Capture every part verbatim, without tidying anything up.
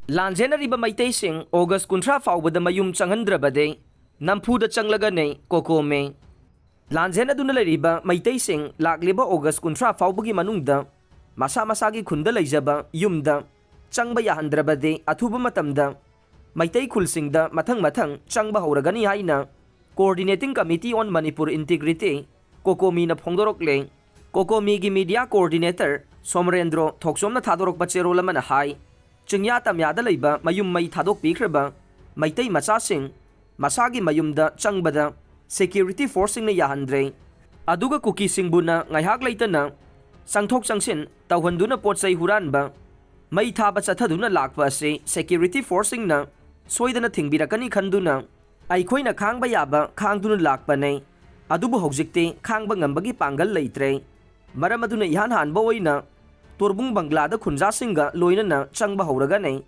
ꯂꯥꯟꯖꯦꯟꯅꯔꯤꯕ ꯃꯩꯇꯩꯁꯤꯡ August ꯀꯨꯟꯊ꯭ꯔꯥ ꯐꯥꯎꯕꯗ ꯃꯌꯨꯝ ꯆꯪꯍꯟꯗ꯭ꯔꯕꯗꯤ ꯅꯝꯐꯨꯗ ꯆꯪꯂꯒꯅꯤ ꯀꯣꯀꯣꯃꯤ꯫ ꯂꯥꯟꯖꯦꯟꯅꯗꯨꯅ ꯂꯩꯔꯤꯕ ꯃꯩꯇꯩꯁꯤꯡ ꯂꯥꯛꯂꯤꯕ ꯑꯣꯒꯁ ꯀꯨꯟꯊ꯭ꯔꯥ ꯐꯥꯎꯕꯒꯤ ꯃꯅꯨꯡꯗ ꯃꯁꯥ ꯃꯁꯥꯒꯤ ꯈꯨꯟꯗ ꯂꯩꯖꯕ ꯌꯨꯝꯗ ꯆꯪꯕ ꯌꯥꯍꯟꯗ꯭ꯔꯕꯗꯤ ꯑꯊꯨꯕ ꯃꯇꯝꯗ ꯃꯩꯇꯩ ꯈꯨꯜꯁꯤꯡꯗ ꯃꯊꯪ ꯃꯊꯪ ꯆꯪꯕ ꯍꯧꯔꯒꯅꯤ ꯍꯥꯏꯅ Coordinating Committee on Manipur Integrity, ꯀꯣꯀꯣꯃꯤꯅ ꯐꯣꯡꯗꯣꯔꯛꯂꯦ꯫ ꯀꯣꯀꯣꯃꯤꯒꯤ ꯃꯤꯗꯤꯌꯥ ꯀꯣꯑꯣꯔꯗꯤꯅꯦꯇꯔ ꯁꯣꯃꯔꯦꯟꯗ꯭ꯔꯣ ꯊꯣꯛꯆꯣꯝꯅ ꯊꯥꯗꯣꯔꯛꯄ ꯆꯦꯔꯣꯜ ꯑꯃꯅ ꯍꯥꯏ, ꯆꯤꯡꯌꯥ ꯇꯝꯌꯥꯗ ꯂꯩꯕ ꯃꯌꯨꯝ ꯃꯩ ꯊꯥꯗꯣꯛꯄꯤꯈ꯭ꯔꯕ ꯃꯩꯇꯩ ꯃꯆꯥꯁꯤꯡ ꯃꯁꯥꯒꯤ ꯃꯌꯨꯝꯗ ꯆꯪꯕꯗ ꯁꯦꯀ꯭ꯌꯨꯔꯤꯇꯤ ꯐꯣꯔꯁꯁꯤꯡꯅ ꯌꯥꯍꯟꯗ꯭ꯔꯦ꯫ ꯑꯗꯨꯒ ꯀꯨꯀꯤꯁꯤꯡꯕꯨꯅ ꯉꯥꯏꯍꯥꯛ ꯂꯩꯇꯅ ꯆꯪꯊꯣꯛ ꯆꯪꯁꯤꯟ ꯇꯧꯍꯟꯗꯨꯅ ꯄꯣꯠ ꯆꯩ ꯍꯨꯔꯥꯟꯕ, ꯃꯩ ꯊꯥꯕ ꯆꯠꯊꯗꯨꯅ ꯂꯥꯛꯄ ꯑꯁꯤ ꯁꯦꯀ꯭ꯌꯨꯔꯤꯇꯤ ꯐꯣꯔꯁꯁꯤꯡꯅ ꯁꯣꯏꯗꯅ ꯊꯤꯡꯕꯤꯔꯛꯀꯅꯤ ꯈꯟꯗꯨꯅ ꯑꯩꯈꯣꯏꯅ ꯈꯥꯡꯕ ꯌꯥꯕ ꯈꯥꯡꯗꯨꯅ ꯂꯥꯛꯄꯅꯦ꯫ ꯑꯗꯨꯕꯨ ꯍꯧꯖꯤꯛꯇꯤ ꯈꯥꯡꯕ ꯉꯝꯕꯒꯤ ꯄꯥꯡꯒꯜ ꯂꯩꯇ꯭ꯔꯦ꯫ ꯃꯔꯝ ꯑꯗꯨꯅ ꯏꯍꯥꯟ ꯍꯥꯟꯕ ꯑꯣꯏꯅ ꯇꯣꯔꯕꯨꯡ ꯕꯪꯒ꯭ꯂꯥꯗ ꯈꯨꯟꯖꯥꯁꯤꯡꯒ ꯂꯣꯏꯅꯅ ꯆꯪꯕ ꯍꯧꯔꯒꯅꯤ꯫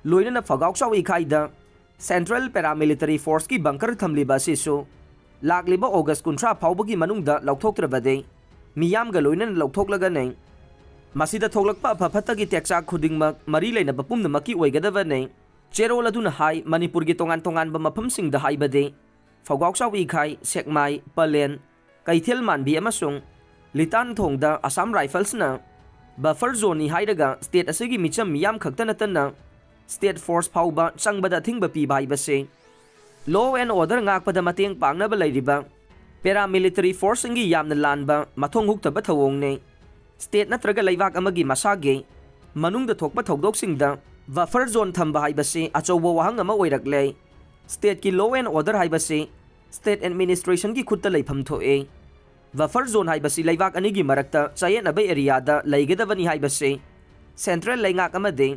ꯂꯣꯏꯅꯅ ꯐꯒꯥꯎꯆꯥꯎ ꯏꯈꯥꯏꯗ ꯁꯦꯟꯇ꯭ꯔꯦꯜ ꯄꯦꯔꯥꯃꯤꯂꯤꯇꯔꯤ ꯐꯣꯔꯁꯀꯤ ꯕꯪꯀꯔ ꯊꯝꯂꯤꯕ ꯑꯁꯤꯁꯨ ꯂꯥꯛꯂꯤꯕ ꯑꯣꯒꯁ ꯀꯨꯟꯊ꯭ꯔꯥ ꯐꯥꯎꯕꯒꯤ ꯃꯅꯨꯡꯗ ꯂꯧꯊꯣꯛꯇ꯭ꯔꯕꯗꯤ ꯃꯤꯌꯥꯝꯒ ꯂꯣꯏꯅꯅ ꯂꯧꯊꯣꯛꯂꯒꯅꯤ꯫ ꯃꯁꯤꯗ ꯊꯣꯛꯂꯛꯄ ꯑꯐ ꯐꯠꯇꯒꯤ ꯇꯦꯛꯆꯥꯛ ꯈꯨꯗꯤꯡꯃꯛ ꯃꯔꯤ ꯂꯩꯅꯕ ꯄꯨꯝꯅꯃꯛꯀꯤ ꯑꯣꯏꯒꯗꯕꯅꯤ꯫ ꯆꯦꯔꯣꯜ ꯑꯗꯨꯅ ꯍꯥꯏ, ꯃꯅꯤꯄꯨꯔꯒꯤ ꯇꯣꯉꯥꯟ ꯇꯣꯉꯥꯟꯕ ꯃꯐꯝꯁꯤꯡꯗ ꯍꯥꯏꯕꯗꯤ ꯐꯧꯒꯥꯎꯆꯥꯎ ꯏꯈꯥꯏ, ꯁꯦꯛꯃꯥꯏ, ꯄꯂꯦꯟ, ꯀꯩꯊꯦꯜ ꯃꯥꯟꯕꯤ ꯑꯃꯁꯨꯡ ꯂꯤꯇꯥꯟꯊꯣꯡꯗ ꯑꯁꯥꯝ ꯔꯥꯏꯐꯜꯁꯅ ꯕꯐꯔ ꯖꯣꯟꯅꯤ ꯍꯥꯏꯔꯒ ꯁ꯭ꯇꯦꯠ ꯑꯁꯤꯒꯤ ꯃꯤꯆꯝ ꯃꯤꯌꯥꯝ ꯈꯛꯇ ꯅꯠꯇꯅ ꯁ꯭ꯇꯦꯠ ꯐꯣꯔꯁ ꯐꯥꯎꯕ ꯆꯪꯕꯗ ꯑꯊꯤꯡꯕ ꯄꯤꯕ ꯍꯥꯏꯕꯁꯤ law and order ꯉꯥꯛꯄꯗ ꯃꯇꯦꯡ ꯄꯥꯡꯅꯕ ꯂꯩꯔꯤꯕ ꯄꯦꯔꯥꯃꯤꯂꯤꯇꯔꯤ ꯐꯣꯔꯁꯁꯤꯡꯒꯤ ꯌꯥꯝꯅ ꯂꯥꯟꯕ ꯃꯊꯣꯡ ꯍꯨꯛꯇꯕ ꯊꯧꯑꯣꯡꯅꯤ꯫ ꯁ꯭ꯇꯦꯠ ꯅꯠꯇ꯭ꯔꯒ ꯂꯩꯕꯥꯛ ꯑꯃꯒꯤ ꯃꯁꯥꯒꯤ ꯃꯅꯨꯡꯗ ꯊꯣꯛꯄ ꯊꯧꯗꯣꯛꯁꯤꯡꯗ ꯕꯐꯔ ꯖꯣꯟ ꯊꯝꯕ ꯍꯥꯏꯕꯁꯤ ꯑꯆꯧꯕ ꯋꯥꯍꯪ ꯑꯃ ꯑꯣꯏꯔꯛꯂꯦ꯫ ꯁ꯭ꯇꯦꯠꯀꯤ law and order ꯍꯥꯏꯕꯁꯤ ꯁ꯭ꯇꯦꯠ ꯑꯦꯗꯃꯤꯅꯤꯁꯇ꯭ꯔꯦꯁꯟꯒꯤ ꯈꯨꯠꯇ ꯂꯩꯐꯝ ꯊꯣꯛꯏ꯫ ꯕꯐꯔ ꯖꯣꯟ ꯍꯥꯏꯕꯁꯤ ꯂꯩꯕꯥꯛ ꯑꯅꯤꯒꯤ ꯃꯔꯛꯇ ꯆꯌꯦꯠꯅꯕ ꯑꯦꯔꯤꯌꯥꯗ ꯂꯩꯒꯗꯕꯅꯤ ꯍꯥꯏꯕꯁꯤ ꯁꯦꯟꯇ꯭ꯔꯦꯜ ꯂꯩꯉꯥꯛ ꯑꯃꯗꯤ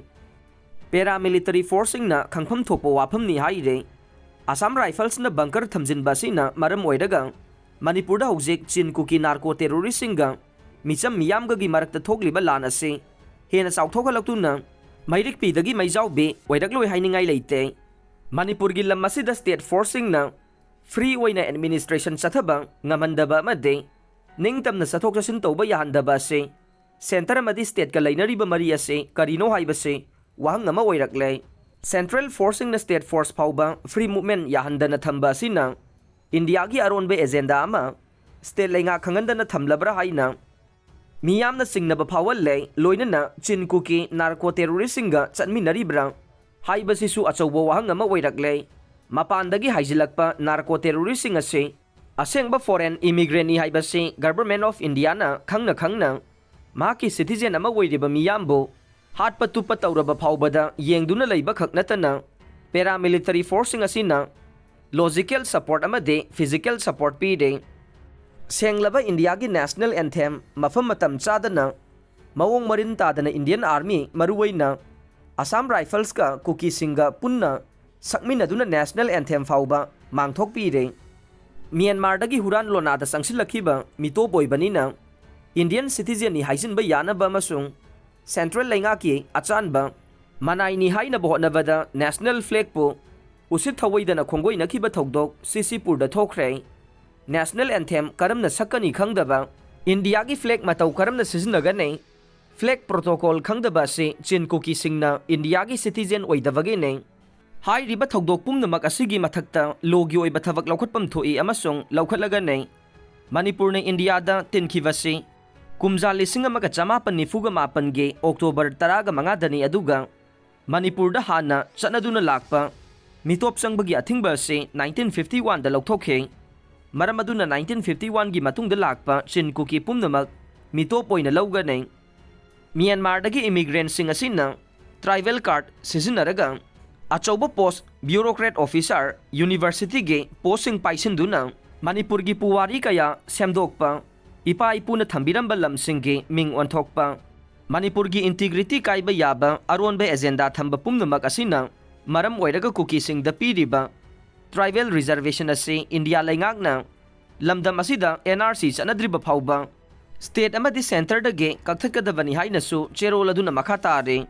ꯄꯦꯔꯥꯃꯤꯂꯤꯇꯔꯤ ꯐꯣꯔꯁꯁꯤꯡꯅ ꯈꯪꯐꯝ ꯊꯣꯛꯄ ꯋꯥꯐꯝꯅꯤ ꯍꯥꯏꯔꯤ꯫ ꯑꯁꯥꯝ ꯔꯥꯏꯐꯜꯁꯅ ꯕꯪꯀꯔ ꯊꯝꯖꯤꯟꯕ ꯑꯁꯤꯅ ꯃꯔꯝ ꯑꯣꯏꯔꯒ ꯃꯅꯤꯄꯨꯔꯗ ꯍꯧꯖꯤꯛ ꯆꯤꯟ ꯀꯨꯀꯤ ꯅꯥꯔꯀꯣ ꯇꯦꯔꯣꯔꯤꯁꯁꯤꯡꯒ ꯃꯤꯆꯝ ꯃꯤꯌꯥꯝꯒꯒꯤ ꯃꯔꯛꯇ ꯊꯣꯛꯂꯤꯕ ꯂꯥꯟ ꯑꯁꯤ ꯍꯦꯟꯅ ꯆꯥꯎꯊꯣꯛꯍꯜꯂꯛꯇꯨꯅ ꯃꯩꯔꯤꯛꯄꯤꯗꯒꯤ ꯃꯩꯖꯥꯎꯕꯤ ꯑꯣꯏꯔꯛꯂꯣꯏ ꯍꯥꯏꯅꯤꯡꯉꯥꯏ ꯂꯩꯇꯦ꯫ ꯃꯅꯤꯄꯨꯔꯒꯤ ꯂꯝ ꯑꯁꯤꯗ ꯁ꯭ꯇꯦꯠ ꯐꯣꯔꯁꯁꯤꯡꯅ ꯐ꯭ꯔꯤ ꯑꯣꯏꯅ ꯑꯦꯗꯃꯤꯅꯤꯁꯇ꯭ꯔꯦꯁꯟ ꯆꯠꯊꯕ ꯉꯝꯍꯟꯗꯕ ꯑꯃꯗꯤ ꯅꯤꯡꯇꯝꯅ ꯆꯠꯊꯣꯛ ꯆꯠꯁꯤꯟ ꯇꯧꯕ ꯌꯥꯍꯟꯗꯕ ꯑꯁꯤ ꯁꯦꯟꯇꯔ ꯑꯃꯗꯤ ꯁ꯭ꯇꯦꯠꯀ ꯂꯩꯅꯔꯤꯕ ꯃꯔꯤ ꯑꯁꯤ ꯀꯔꯤꯅꯣ ꯍꯥꯏꯕꯁꯤ ꯋꯥꯍꯪ ꯑꯃ ꯑꯣꯏꯔꯛꯂꯦ꯫ Central forceꯁꯤꯡꯅ state force ꯐꯥꯎꯕ free movement ꯌꯥꯍꯟꯗꯅ ꯊꯝꯕ ꯑꯁꯤꯅ ꯏꯟꯗꯤꯌꯥꯒꯤ ꯑꯔꯣꯟꯕ agenda ꯑꯃ state ꯂꯩꯉꯥꯛ ꯈꯪꯍꯟꯗꯅ ꯊꯝꯂꯕ꯭ꯔꯥ ꯍꯥꯏꯅ ꯃꯤꯌꯥꯝꯅ ꯆꯤꯡꯅꯕ ꯐꯥꯎꯍꯜꯂꯦ꯫ ꯂꯣꯏꯅꯅ ꯆꯤꯟ ꯀꯨꯀꯤ narco terroristꯁꯤꯡꯒ ꯆꯠꯃꯤꯟꯅꯔꯤꯕ꯭ꯔꯥ ꯍꯥꯏꯕꯁꯤꯁꯨ ꯑꯆꯧꯕ ꯋꯥꯍꯪ ꯑꯃ ꯑꯣꯏꯔꯛꯂꯦ꯫ ꯃꯄꯥꯟꯗꯒꯤ ꯍꯥꯏꯖꯤꯜꯂꯛꯄ narco terroristꯁꯤꯡ ꯑꯁꯤ ꯑꯁꯦꯡꯕ foreign immigrantꯅꯤ ꯍꯥꯏꯕꯁꯤ Government of Indiaꯅ ꯈꯪꯅ ꯈꯪꯅ ꯃꯍꯥꯛꯀꯤ citizen ꯑꯃ ꯑꯣꯏꯔꯤꯕ ꯃꯤꯌꯥꯝꯕꯨ ꯍꯥꯠꯄ ꯇꯨꯞꯄ ꯇꯧꯔꯕ ꯐꯥꯎꯕꯗ ꯌꯦꯡꯗꯨꯅ ꯂꯩꯕ ꯈꯛ ꯅꯠꯇꯅ paramilitary forceꯁꯤꯡ ꯑꯁꯤꯅ logical support ꯑꯃꯗꯤ physical support ꯄꯤꯔꯦ꯫ ꯁꯦꯡꯂꯕ ꯏꯟꯗꯤꯌꯥꯒꯤ national anthem ꯃꯐꯝ ꯃꯇꯝ ꯆꯥꯗꯅ ꯃꯑꯣꯡ ꯃꯔꯤꯟ ꯇꯥꯗꯅ Indian Army, ꯃꯔꯨꯑꯣꯏꯅ Assam Riflesꯀ ꯀꯨꯀꯤꯁꯤꯡꯒ ꯄꯨꯟꯅ ꯁꯛꯃꯤꯟꯅꯗꯨꯅ national anthem ꯐꯥꯎꯕ ꯃꯥꯡꯊꯣꯛꯄꯤꯔꯦ꯫ ꯃ꯭ꯌꯥꯟꯃꯥꯔꯗꯒꯤ ꯍꯨꯔꯥꯟ ꯂꯣꯅꯥꯗ ꯆꯪꯁꯤꯜꯂꯛꯈꯤꯕ ꯃꯤꯇꯣꯞ ꯑꯣꯏꯕꯅꯤꯅ Indian citizenꯅꯤ ꯍꯥꯏꯖꯤꯟꯕ ꯌꯥꯅꯕ ꯑꯃꯁꯨꯡ central ꯂꯩꯉꯥꯛꯀꯤ ꯑꯆꯥꯟꯕ ꯃꯅꯥꯏꯅꯤ ꯍꯥꯏꯅꯕ ꯍꯣꯠꯅꯕꯗ national flagꯄꯨ ꯎꯁꯤꯠ ꯊꯧꯑꯣꯏꯗꯅ ꯈꯣꯡꯒꯣꯏꯅꯈꯤꯕ ꯊꯧꯗꯣꯛ ꯁꯤꯁꯤꯄꯨꯔꯗ ꯊꯣꯛꯈ꯭ꯔꯦ꯫ National anthem ꯀꯔꯝꯅ ꯁꯛꯀꯅꯤ ꯈꯪꯗꯕ, ꯏꯟꯗꯤꯌꯥꯒꯤ flag ꯃꯇꯧ ꯀꯔꯝꯅ ꯁꯤꯖꯤꯟꯅꯒꯅꯤ, flag protocol ꯈꯪꯗꯕ ꯑꯁꯤ ꯆꯤꯟ ꯀꯨꯀꯤꯁꯤꯡꯅ ꯏꯟꯗꯤꯌꯥꯒꯤ citizen ꯑꯣꯏꯗꯕꯒꯤꯅꯤ꯫ ꯍꯥꯏꯔꯤꯕ ꯊꯧꯗꯣꯛ ꯄꯨꯝꯅꯃꯛ ꯑꯁꯤꯒꯤ ꯃꯊꯛꯇ lawꯒꯤ ꯑꯣꯏꯕ ꯊꯕꯛ ꯂꯧꯈꯠꯐꯝ ꯊꯣꯛꯏ ꯑꯃꯁꯨꯡ ꯂꯧꯈꯠꯂꯒꯅꯤ꯫ ꯃꯅꯤꯄꯨꯔꯅ ꯏꯟꯗꯤꯌꯥꯗ ꯇꯤꯟꯈꯤꯕꯁꯤ ꯀꯨꯝꯖꯥ ꯂꯤꯁꯤꯡ ꯑꯃꯒ ꯆꯃꯥꯄꯟ ꯅꯤꯐꯨꯒ ꯃꯥꯄꯟꯒꯤ October ꯇꯔꯥꯒ ꯃꯉꯥꯗꯅꯤ, ꯑꯗꯨꯒ ꯃꯅꯤꯄꯨꯔꯗ ꯍꯥꯟꯅ ꯆꯠꯅꯗꯨꯅ ꯂꯥꯛꯄ ꯃꯤꯇꯣꯞ ꯆꯪꯕꯒꯤ ꯑꯊꯤꯡꯕ ꯑꯁꯤ nineteen fifty oneꯗ ꯂꯧꯊꯣꯛꯈꯤ꯫ ꯃꯔꯝ ꯑꯗꯨꯅ nineteen fifty oneꯒꯤ ꯃꯇꯨꯡꯗ ꯂꯥꯛꯄ ꯆꯤꯟ ꯀꯨꯀꯤ ꯄꯨꯝꯅꯃꯛ ꯃꯤꯇꯣꯞ ꯑꯣꯏꯅ ꯂꯧꯒꯅꯤ꯫ ꯃ꯭ꯌꯥꯟꯃꯥꯔꯗꯒꯤ immigrantꯁꯤꯡ ꯑꯁꯤꯅ tribal card ꯁꯤꯖꯤꯟꯅꯔꯒ ꯑꯆꯧꯕ post, bureaucrat officer, universityꯒꯤ postꯁꯤꯡ ꯄꯥꯏꯁꯤꯟꯗꯨꯅ ꯃꯅꯤꯄꯨꯔꯒꯤ ꯄꯨꯋꯥꯔꯤ ꯀꯌꯥ ꯁꯦꯝꯗꯣꯛꯄ, ꯏꯄꯥ ꯏꯄꯨꯅ ꯊꯝꯕꯤꯔꯝꯕ ꯂꯝꯁꯤꯡꯒꯤ ꯃꯤꯡ ꯑꯣꯟꯊꯣꯛꯄ, ꯃꯅꯤꯄꯨꯔꯒꯤ integrity ꯀꯥꯏꯕ ꯌꯥꯕ ꯑꯔꯣꯟꯕ agenda ꯊꯝꯕ ꯄꯨꯝꯅꯃꯛ ꯑꯁꯤꯅ ꯃꯔꯝ ꯑꯣꯏꯔꯒ ꯀꯨꯀꯤꯁꯤꯡꯗ ꯄꯤꯔꯤꯕ tribal reservation ꯑꯁꯤ ꯏꯟꯗꯤꯌꯥ ꯂꯩꯉꯥꯛꯅ ꯂꯝꯗꯝ ꯑꯁꯤꯗ NRC ꯆꯠꯅꯗ꯭ꯔꯤꯕ ꯐꯥꯎꯕ state ꯑꯃꯗꯤ centreꯗꯒꯤ ꯀꯛꯊꯠꯀꯗꯕꯅꯤ ꯍꯥꯏꯅꯁꯨ ꯆꯦꯔꯣꯜ ꯑꯗꯨꯅ ꯃꯈꯥ ꯇꯥꯔꯤ꯫